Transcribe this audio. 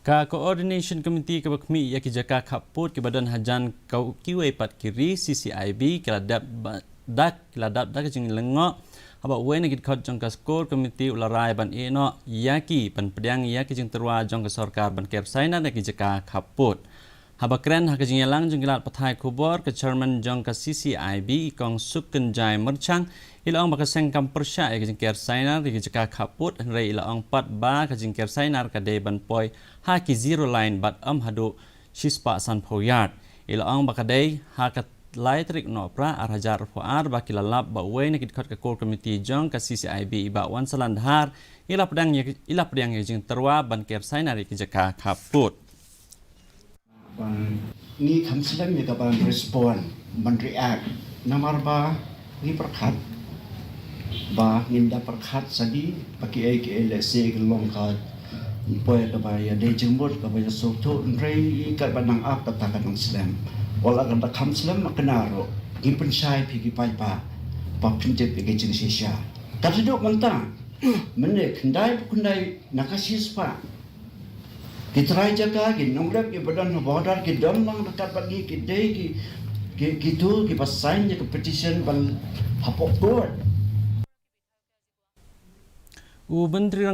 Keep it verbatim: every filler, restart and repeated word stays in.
Ka Coordination Committee kaba khmih ïa ki jaka khappud kiba don hajan ka kiwei pat ki ri, C C I B, ki la dap ba, da, ki la dap da ka jinglyngngoh haba uwei na ki dkhot jong ka Core Committee u la rai ban ïehnoh ïa ki ban pdiang ïa ki jingtyrwa jong ka sorkar ban ker sainar ïa ki jaka khappud. Haba kren ha ka jingïalang jong ki lad pathai khubor, ka Chairman jong ka C C I B, i Kong Sukynjai Myrchang, i la ong ba ka seng kam pyrshah ïa ka jingker sainar ïa ki jaka khappud, hynrei i la ong pat ba ka jingker sainar ka dei ban poi ha ki zero line bad ym haduh shispah sanphew yard. I la ong ba ka dei ha ka lai tarik Nohprah ar hajar arphew ar ba ki la lap ba uwei na ki dkhot ka Core Committee jong ka C C I B, i Bah Wansalan Dhar, i la pdiang ïa, i la pdiang ïa ka jingtyrwa ban ker sainar ïa ki jaka khappud. Ba ngi kham slem ïa ka ban respond, ban react. Namar ba ngi pyrkhat ba ngim da pyrkhat sadi ba kiei kiei lehse ka long ka poi kaba ïadei jingmut, kaba ïasuk thuh, hynrei katba nang ap kata ka nang slem. Wat la ka da kham slem ma kane ruh, ngi pynshai phi ki paidbah ba pyntip ïa ka jingshisha. Ka tduk mynta, mynne khyndai ba khyndai na ka shispah ki trai jaka, ki nongrep kiba don ha border ki don lang ryngkat bad ngi, ki dei ki, ki, kitu kiba sign ïa ka petition ban hapoh court. U Myntri Rang